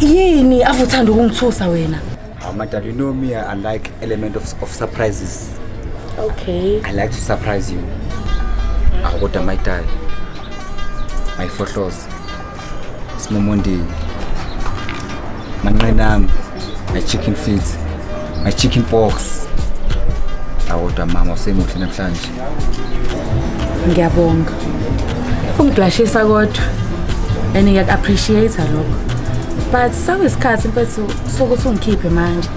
Yini ave uthanda ukungithusa wena? Hawu madala, you know me, I like element of surprises. Okay. I like to surprise you. Awu kodwa my dad. My fohlozi. Simomondini. Manqenami. My chicken feet. My chicken pox. Awu kodwa mama usemuhle namhlanje. Ngiyabonga. Ungiblashisa kodwa. And ngiyak-appreciate lokho. But sekuyisikhathi mfethu sokuthi ungikhiphe manje.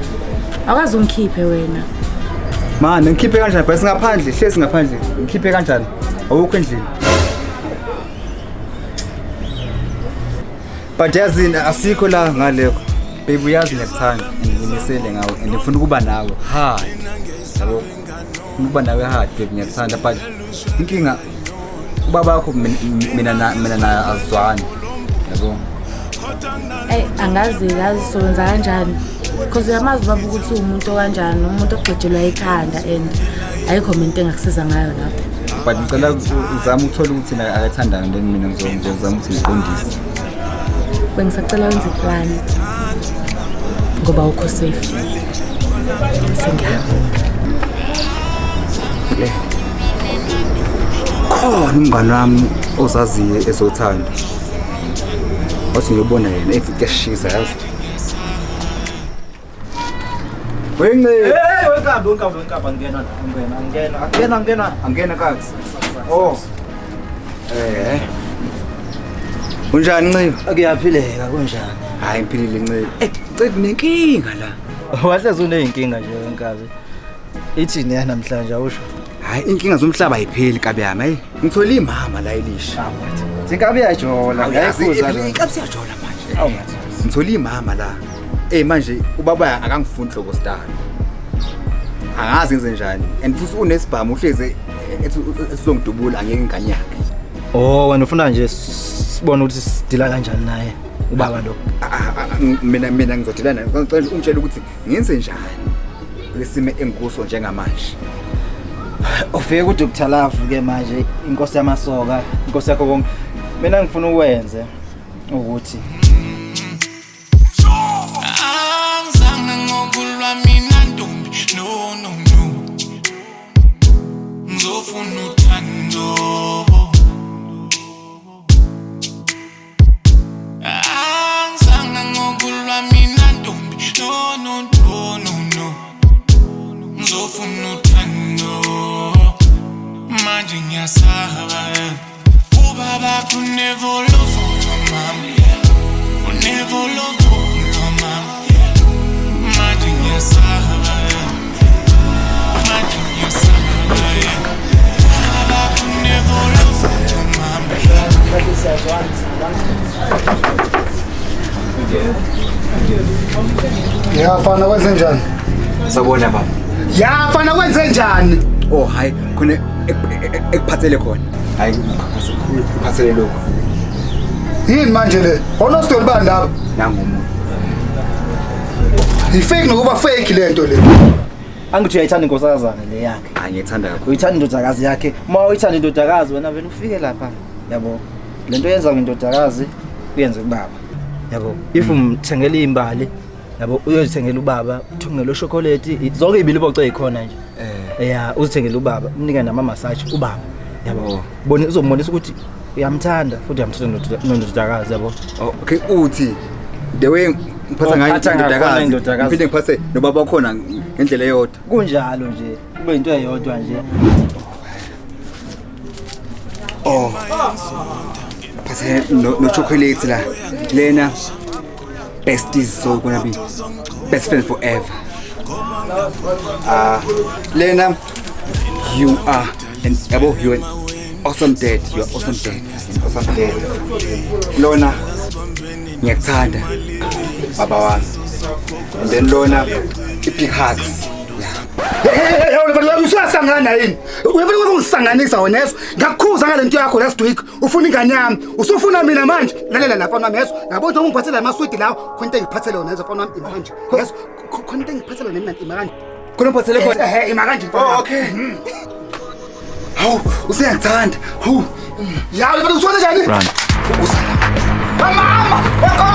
Awukaze ungikhiphe wena. Mani ngikhiphe kanjani? Bese ngaphandle, hlezi ngaphandle. Ngikhiphe kanjani? Awukho endlini. But yazini asikho la ngalekho. Baby uyazi ngiyakuthanda and ngimisele ngawe and ngifuna ukuba nawe hard. Yabo. Ngifuna ukuba nawe hard baby ngiyakuthanda but inkinga ubaba wakho mina naye azizwani. Yabo. Ey angazi yazi sowenza kanjani. Because uyamazi baba ukuthi uwumuntu okanjani, umuntu ogqitshelwa ikhanda and ayikho mina into engakusiza ngayo lapho. But ngicela uzame ukuthola ukuthi na akathandayo then mina ngizozama ukuthi ngiqondise. Bengisacela wenze plan ngoba awukho safe. Sengihamba. Le. Khona umngani wami ozaziyo ezothando. Wathi ngiyobona yena ethi kuyashisa yazi. Wenqe. Hey, wenkabi, wenkabi, wenkabi, angena, angena, angena, angena, angena. Angena kazi. Oh. Eh. Unjani Ncibo? Kuyaphileka kunjani? Hayi ngiphilile Ncibo. Eh, Ncibo nenkinga la. Wahlezi uneyinkinga nje wenkabi. Ithini ya namhlanje awusho? Hayi inkinga zomhlaba ayipheli kabi yami. Hey, ngithole imama la elisha. Inkabi iyajola, ngiyayikhuza Awuyazi, inkabi siyajola manje. Awu ngathi. Ngithole imama la. Eh manje ubaba akangifuni hlobo star. Angazi ngenze njani. And futhi unesibhamu uhleze ethi esizongidubula angeke ingane yakhe. Oh, wena ufuna nje sibone ukuthi sidila kanjani naye ubaba lo. Mina ngizodila naye. Ngicela ungitshele ukuthi ngenze njani lesimo engikuso njengamanje. Ufike ku Dr Love ke manje inkosi yamasoka, inkosi yakho konke. Mina ngifuna ukwenze ukuthi Angizange ngokulwa mina ntombi no no no Ngizofuna uthando Angizange ngokulwa mina ntombi no no no no no Ngizofuna uthando manje ngiyasaba ubaba kunevolovolo mama unevolovolo mama manje ngiyasaba manje ngiyasaba ubaba kunevolovolo mama. Ya fana kwenze njani? Sawubona baba. Ya fana kwenze njani? Oh hayi khona ekuphathele khona. Hayi ngiphathele lokho. Yini manje le? Awunostori bani lapha? Nangu umuntu. Ifake nokuba fake lento le. Angithi uyayithanda inkosazana le yakhe. Hayi ngiyithanda kakhulu. Uyithanda indodakazi yakhe. Uma uyithanda indodakazi wena vele ufike lapha. Yabo. Lento yenza ngendodakazi uyenze kubaba. Yabo. If umthengela izimbali yabo uyozithengela ubaba, uthengele ushokolate, zonke ibiliboco ezikhona nje. Eh. Yeah, uzithengele ubaba, umnike nama massage ubaba. Yabo. Oh. Bona uzombonisa ukuthi uyamthanda futhi uyamthanda nondodakazi yabo. Oh, okay uthi the way ngiphatha ngayo Uphatha ngakhona indodakazi indodakazi. ngiphinde ngiphathe nobaba wakhona ngendlela eyodwa. Kunjalo nje, kube into eyodwa nje. Oh. Phathe no chocolate la. Lena besties so gonna be best friend forever. Ah, Lena you are an yabo you an awesome dad. You are awesome dad. An awesome dad. Lona ngiyakuthanda baba wami. And then lona i-big hugs. Hey, usuyasangana yini? Uyafuna ukungisanganisa wena yeso? Ngakukhuza ngale nto yakho last week. Ufuna ingane yami. Usufuna mina manje. Lalela la mfana wami yeso. Yabo nje ungiphathele amaswidi lawo. Khona into engiphathele yona yeso mfana wami ima kanje. Yeso khona into engiphathele yona mina ima kanje. Khona uphathele khona. Eh, ima kanje mfana. Oh, wami. okay. Hawu, usuyangithanda. Hawu. Ya, uyafuna uswenze njani? Run. Usala. Mama, gogo.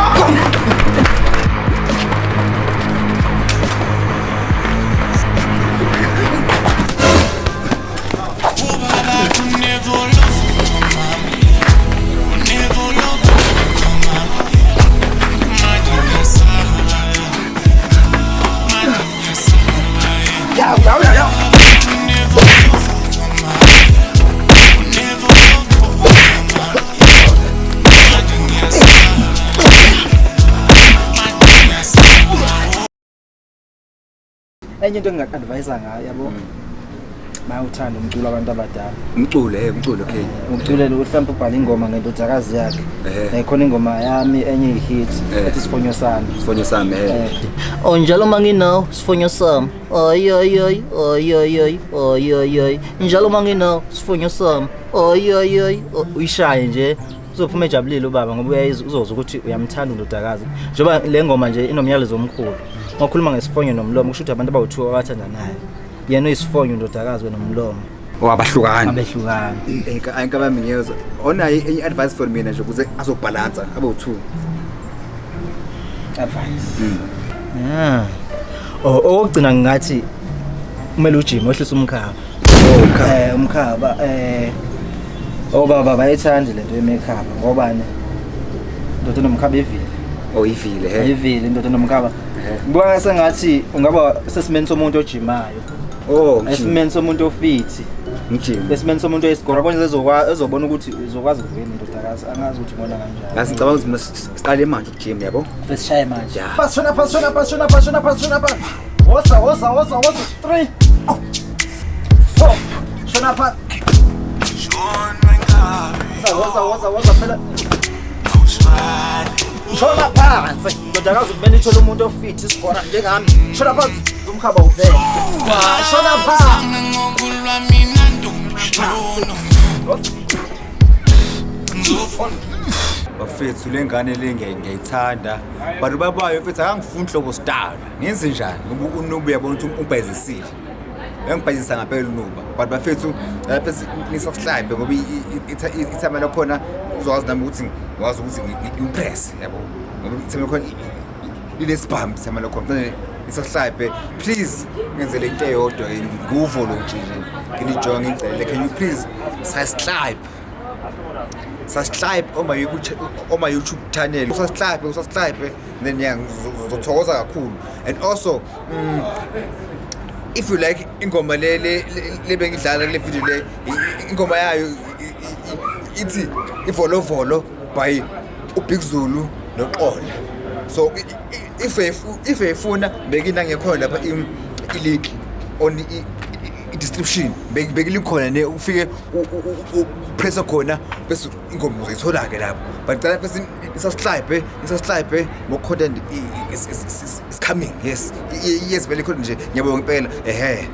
Enye into engingaku-advise ngayo yabo, bayawuthanda umculo abantu abadala. Umculo, umculo, okay. Umculelo mhlawumbe ubhala ingoma ngendodakazi yakhe. Eh. Khona ingoma yami enye i-hit Eh. ethi Sifonyo Sami. Sifonyo sami, eh. Oh njalo manginaw sifonyo sami. Ay ay ay ay ay ay ay ay ay. Njalo manginaw sifonyo sami. Ay ay ay. Uyishaye nje uzophuma ejabulile ubaba ngoba uyayizwa, uzozwa ukuthi uyamthanda undodakazi. Njengoba le ngoma nje inomyalezo omkhulu. Ngokhuluma ngesifonyo nomlomo kusho ukuthi abantu abawu-2 abathandanayo. Yena uyisifonyo undodakazi, wena umlomo. Oh, abahlukani. Abehlukani. Ayinka bami ngiyezwa. Onayo enye advice for mina nje ukuze azobhalansa abe u2. Advice. Yeah. Oh, okugcina ngingathi kumele ujime, wehlise umkhaba. Oh, umkhaba. Umkhaba, obaba bayithandi lento yemikhaba ngoba ne indoda enomkhaba ivile. Oh, ivile, he. Ivile indoda enomkhaba. Eh. Ngibona sengathi ungaba sesimeni somuntu ojimayo. Oh, ngijime. Esimeni somuntu ofithi. Ngijime. Esimeni somuntu oyisigora konje ezobona ukuthi uzokwazi ukuvela indodakazi, angazi ukuthi ubona kanjani. Ngathi ngicabanga ukuthi mina siqale manje ukujima, yabo? Besishaye manje. Yeah. Phansi, shona phansi, shona phansi, shona phansi, shona phansi, shona phansi. Woza, woza, woza, woza. 3 4 shona phansi. Woza, woza, woza, woza phela. Shona phansi. Ndodakazi kumele ithole umuntu ofithi isigora njengami. Shona phansi, umkhaba uvele. Shona phansi. Ngokulwa mina ntombi no no. Bafethu, le ngane le ngiyayithanda. But babayo mfethu akangifuni hlobo sidala. Ngenze njani? Ngoba uNuba uyabona ukuthi umbhayizisile. Uyangibhayizisa ngempela uNuba. But bafethu, lapha nisubscribe ngoba ithama lakhona uzokwazi nami ukuthi ngikwazi ukuthi ngi-impress, yabo. Ngoba ithama lakhona linesibhamu, ithama lakhona. Nisubscribe please, ngenzele into eyodwa nguvolo nje nje. Nginijonge ngicele, can you please subscribe? Subscribe on my YouTube channel. Usubscribe, then yeah, ngizothokoza kakhulu. And also, if you like ingoma le bengidlala kule video le, ingoma yayo ithi Ivolovolo by uBig Zulu noXola. So if uyifuna, bekina ngekhona lapha i-link on i-description, bekilikhona ne ufike upressa khona bese ingoma uzoyithola ke lapho. But cela bese nisubscribe, more content is coming. Yes, yes, vele khona nje. Ngiyabonga impela, ehe.